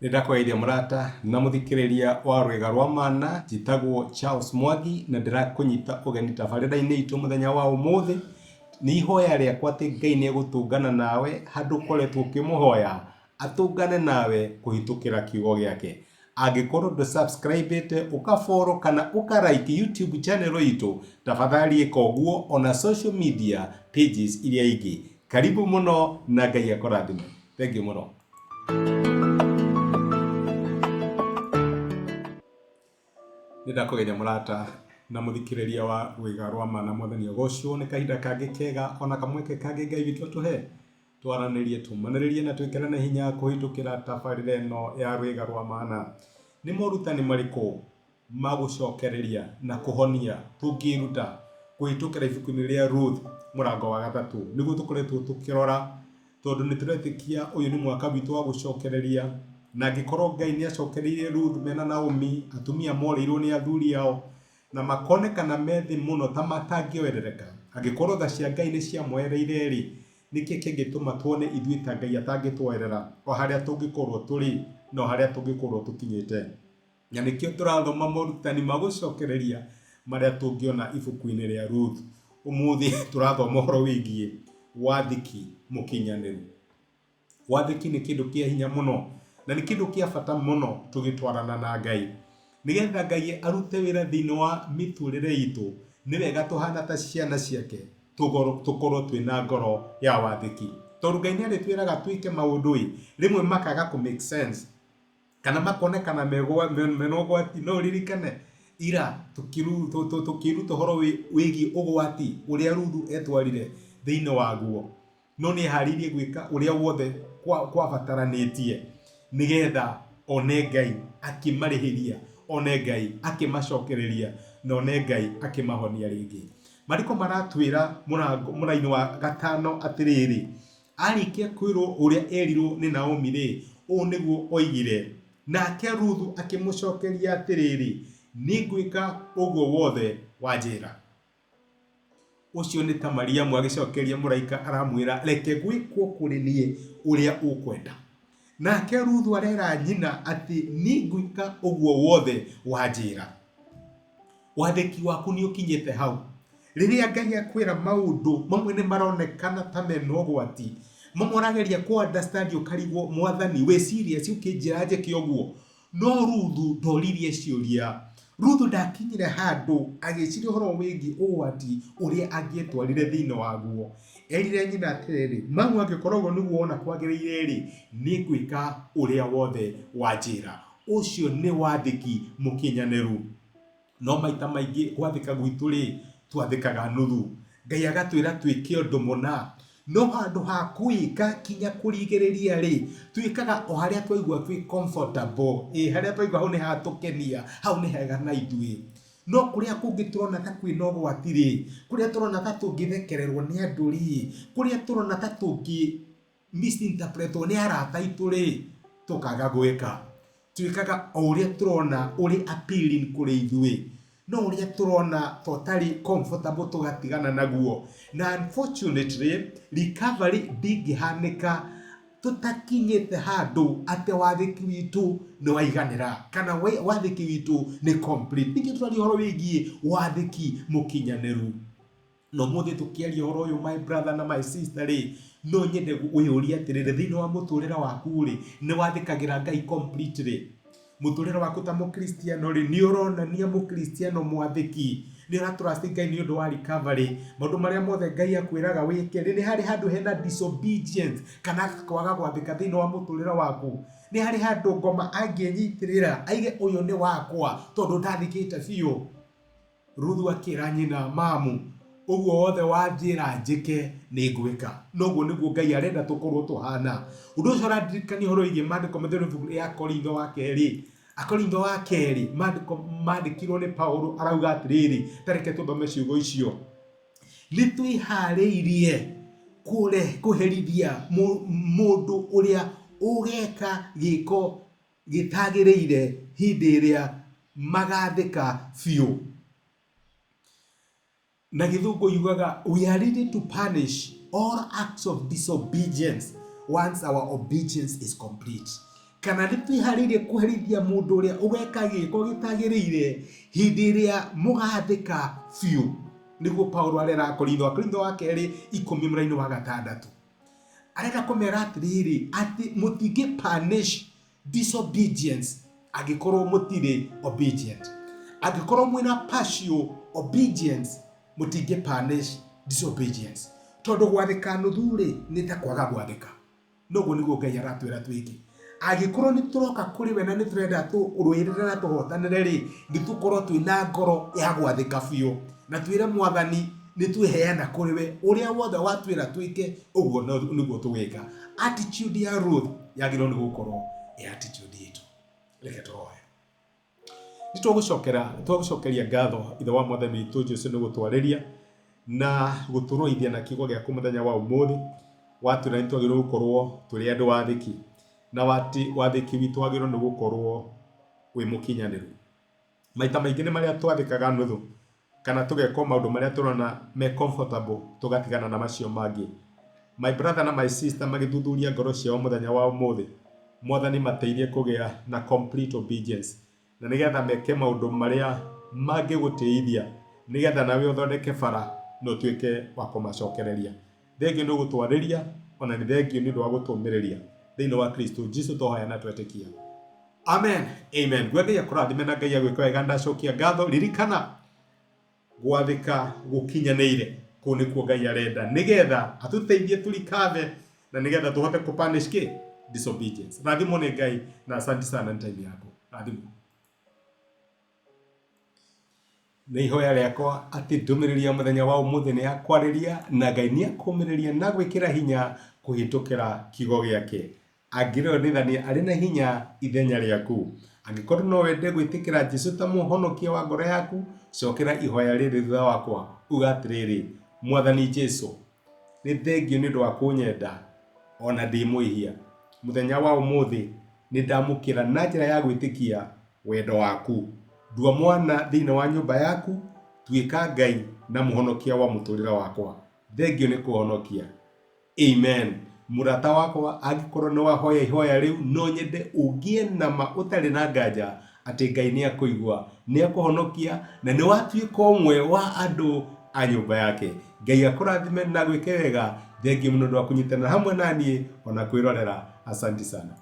Nĩ ndakũgeithia mũrata na mũthikĩrĩria wa Rwĩga rwa Mana, njĩtagwo Charles Mwangi na ndĩrakũnyita ũgeni tabarĩra-inĩ itũ mũthenya wa ũmũthĩ. Nĩ ihoya rĩakwa atĩ Ngai nĩ egũtũngana nawe handũ ũkoretwo ũkĩmũhoya, atũngane nawe kũhĩtũkĩra kiugo gĩake. Angĩkorwo ndũ subscribe ĩte, ũka follow kana ũka like YouTube channel itũ, tafadhali ĩka ũguo ona social media pages iria ingĩ. Karibu mũno na Ngai akũrathime. Thengiũ mũno. Nĩ ndakũgeithia mũrata na mũthikĩrĩria wa Rwĩga rwa Ma na Mwathani agocwo nĩ kahinda kangĩ kega ona kamweke kangĩ Ngai witũ atũhe twaranĩrie tũmanĩrĩrie na twĩkĩrane hinya kũhĩtũkĩra tabarĩra ĩno ya Rwĩga rwa Mana. Nĩ morutani marĩkũ ma gũcokereria na kũhonia tũngĩĩruta kũhĩtũkĩra ibuku-inĩ rĩa Ruth mũrango wa gatatũ? Nĩguo tũkoretwo tũkĩrora tondũ nĩ tũretĩkia ũyũ nĩ mwaka witũ wa gũcokereria na angĩkorwo Ngai nĩ acokereirie Ruth mena Naomi, atumia morĩirwo nĩ athuri ao na makonekana me thĩ mũno ta matangĩoerereka, angĩkorwo tha cia Ngai nĩ ciamoereire-rĩ, nĩkĩ kĩngĩtũma tuone ithuĩ ta Ngai atangĩtuoerera o harĩa tũngĩkorwo tũrĩ na o harĩa tũngĩkorwo tũkinyĩte? Na nĩkĩo tũrathoma morutani ma gũcokereria marĩa tũngĩona ibuku-inĩ rĩa Ruth. Ũmũthĩ tũrathoma ũhoro wĩgiĩ wathĩki mũkinyanĩru. Wathĩki nĩ kĩndũ kĩa hinya mũno na nĩ kĩndũ kĩa bata mũno tũgĩtwarana na Ngai. Nĩgetha Ngai arute wĩra thĩinĩ wa mĩtũrĩre itũ, nĩ wega tũhana ta ciana ciake tũkorwo twĩna ngoro ya wathĩki. Tondũ Ngai nĩ arĩtwĩraga twĩke maũndũ ĩ, rĩmwe makaga kũ make sense. Kana makonekana mena ũgwati. No ũririkane ira tũkĩruta ũhoro wĩgiĩ ũgwati ũrĩa Ruthu etwarire thĩinĩ waguo. No nĩ eharĩirie gwĩka ũrĩa wothe kwabataranĩtie nĩgetha one Ngai akĩmarĩhĩria, one Ngai akĩmacokereria, na one Ngai akĩmahonia rĩngĩ. Maandĩko maratwĩra mũraini wa gatano atĩrĩrĩ, Aarĩkia kwĩrũo ũrĩa eerirũo nĩ Naomi-rĩ, ũũ nĩguo oigire, Nake Ruthu akĩmũcokeria atĩrĩrĩ, Nĩngwĩka ũguo wothe wanjĩra. Ũcio nĩ ta Mariamu agĩcokeria mũraika aramwĩra, Reke gwĩkwo kũrĩ niĩ ũrĩa ũkwenda. Nake Ruthu arera nyina atĩ, Nĩngwĩka ũguo wothe wanjĩra. Wathĩki waku nĩ ũkinyĩte hau? Rĩrĩa Ngai akwĩra maũndũ mamwe nĩ maronekana ta mena ũgwati, mamwe ũrageria kũ understand ũkarigwo Mwathani wĩ serious ũkĩnjĩra njĩke ũguo? No Ruthu ndoririe ciũria. Ruthu ndakinyire handũ agĩciria ũhoro wĩgiĩ ũgwati ũrĩa angĩetwarire thĩinĩ waguo. Erire nyina atĩrĩrĩ, mamu angĩkorwo ũguo nĩguo wona kwagĩrĩire-rĩ, nĩngwĩka ũrĩa wothe wanjĩra. Ũcio nĩ wathĩki mũkinyanĩru. No maita maingĩ gwathĩka gwitũ rĩ, twathĩkaga nuthu. Ngai agatwĩra twĩke ũndũ mũna, no handũ ha kũwĩka kinya kũrigĩrĩria rĩ, twĩkaga o harĩa twaigua twĩ comfortable, ĩ harĩa twaigua hau nĩ hatũkenia, hau nĩ hega na ithuĩ. No kũrĩa kũngĩ tũrona ta kwĩna ũgwati rĩ, kũrĩa tũrona ta tũngĩthekererwo nĩ andũ rĩ, kũrĩa tũrona ta tũngĩ misinterpretwo nĩ arata aitũ rĩ, tũkaga gwĩka. Twĩkaga o ũrĩa tũrona ũrĩ appealing kũrĩ ithuĩ, no ũrĩa tũrona ta ũtarĩ comfortable tũgatigana naguo. Na unfortunately, recovery ndĩngĩhanĩka tũtakinyĩte handũ atĩ wathĩki witũ nĩ waiganĩra kana wathĩki witũ nĩ complete. Ningĩ tũraria ũhoro wĩgiĩ wathĩki mũkinyanĩru. Na ũmũthĩ tũkĩaria ũhoro ũyũ my brother na my sister rĩ, no nyende wĩyũrie atĩrĩrĩ, thĩinĩ wa mũtũrĩre waku rĩ, nĩ wathĩkagĩra Ngai completely? Mũtũrĩre waku ta mũkristiano rĩ, nĩ ũronania mũkristiano mwathĩki? Nĩ ũra trust Ngai nĩ ũndũ wa recovery? Maũndũ marĩa mothe Ngai akwĩraga wĩke rĩ, nĩ harĩ handũ hena disobedience kana kwaga gwathĩka thĩinĩ wa mũtũrĩre waku? Nĩ harĩ handũ ngoma angĩnyitĩrĩra aige ũyũ nĩ wakwa tondũ ndathĩkĩte biũ? Ruthu akĩra nyina, Mamu, ũguo wothe wanjĩra njĩke nĩ ngwĩka. Na ũguo nĩguo Ngai arenda tũkorũo tũhana. Ũndũ ũcio ũrandirikania ũhoro wĩgiĩ maandĩko matheru ibuku rĩa Akorintho wa kerĩ. Akorintho wa kerĩ, maandĩko mandĩkirwo nĩ Paulo arauga atĩrĩrĩ, ta reke tũthome ciugo icio. Nĩ twĩharĩirie kũherithia mũndũ ũrĩa ũgeka gĩko gĩtagĩrĩire hĩndĩ ĩrĩa magathĩka biũ. Na gĩthũngũ yugaga we are ready to punish all acts of disobedience once our obedience is complete. Kana nĩ twĩharĩirie kũherithia mũndũ ũrĩa ũgeka gĩko gĩtagĩrĩire hĩndĩ ĩrĩa mũgathĩka biũ? Nĩguo Paulo arera Akorintho, Akorintho wa kerĩ 10 mũraini wa 6. Arenda kũmera atĩrĩrĩ, atĩ mũtingĩ punish disobedience angĩkorwo mũtirĩ obedient. Angĩkorwo mwĩna partial obedience, mũtingĩ punish disobedience. Tondũ gwathĩka nuthu-rĩ, nĩ ta kwaga gwathĩka. Noguo nĩguo Ngai aratwĩra twĩke. Angĩkorwo nĩ tũroka kũrĩ we na nĩ tũrenda tũrũĩrĩre na tũhotanĩre rĩ, nĩ tũkorwo twĩna ngoro ya gwathĩka biũ na twĩre Mwathani nĩ tweheana kũrĩ we, ũrĩa wothe watwĩra twĩke ũguo nĩguo tũgwĩka. Attitude ya Ruth yagĩrĩirwo nĩ gũkorwo ĩ attitude itũ. Reke tũhoe. Nĩ twagũcokera twagũcokeria ngatho Ithe wa Mwathani witũ Jesu nĩ gũtwarĩria na gũtũrũithia na kiugo gĩaku mũthenya wa ũmũthĩ. Watwĩra nĩ twagĩrĩirwo gũkorwo tũrĩ andũ athĩki na atĩ wathĩki witũ wagĩrĩirwo nĩ gũkorwo wĩ mũkinyanĩru. Maita maingĩ nĩ marĩa twathĩkaga nuthu kana tũgeka o maũndũ marĩa tũrona me comfortable tũgatigana na macio mangĩ. My brother na my sister magĩthuthuria ngoro ciao mũthenya wa ũmũthĩ, Mwathani mateithie kũgĩa na complete obedience na nĩgetha meke maũndũ marĩa mangĩgũtĩithia nĩgetha nawe ũthondeke bara na ũtuĩke wa kũmacokereria. Thengiũ nĩ gũtwarĩria ona nĩ thengiũ nĩ ũndũ wa gũtũmĩrĩria. Thĩinĩ wa Kristo Jesu twahoya na twetĩkia. Amen. Amen. Ngwe Ngai akũrathime na Ngai agwĩke wega. Ndacokia ngatho. Ririkana gwathĩka gũkinyanĩire kũu nĩkuo Ngai arenda nĩgetha atũteithie tũrikathe na nĩgetha tũhote kũ punish kĩ disobedience. Rathimwo nĩ Ngai na asante sana nĩ time yaku. Rathimwo. Nĩ ihoya rĩakwa atĩ ndũmĩrĩri ya mũthenya wa ũmũthĩ nĩ yakwarĩria na Ngai nĩ akũmĩrĩria na gwĩkĩra hinya kũhĩtũkĩra kiugo gĩake. Angĩrĩonithania arĩ na hinya ithenya rĩaku. Angĩkorwo no wende gwĩtĩkĩra Jesu ta mũhonokia wa ngoro yaku, cokera ihoya rĩrĩ thutha wakwa, uga atĩrĩrĩ, Mwathani Jesu, nĩ thengiũ nĩ ũndũ wa kũnyenda o na ndĩ mwĩhia. Mũthenya wa ũmũthĩ nĩ ndamũkĩra na njĩra ya gwĩtĩkia wendo waku. Ndua mwana thĩinĩ wa nyũmba yaku, tuĩka Ngai na mũhonokia wa mũtũrĩre wakwa. Thengiũ nĩ kũhonokia. Amen. Mũrata wakwa, angĩkorwo nĩ wahoya ihoya rĩu, no nyende ũgĩe na ma ũtarĩ na nganja atĩ Ngai nĩ akũigua, nĩ akũhonokia na nĩ watuĩka ũmwe wa andũ a nyũmba yake. Ngai akũrathime na gwĩke wega. Thengiũ mũno ũndũ wa kũnyitanĩra hamwe na niĩ ona kwĩrorera. Asanti sana.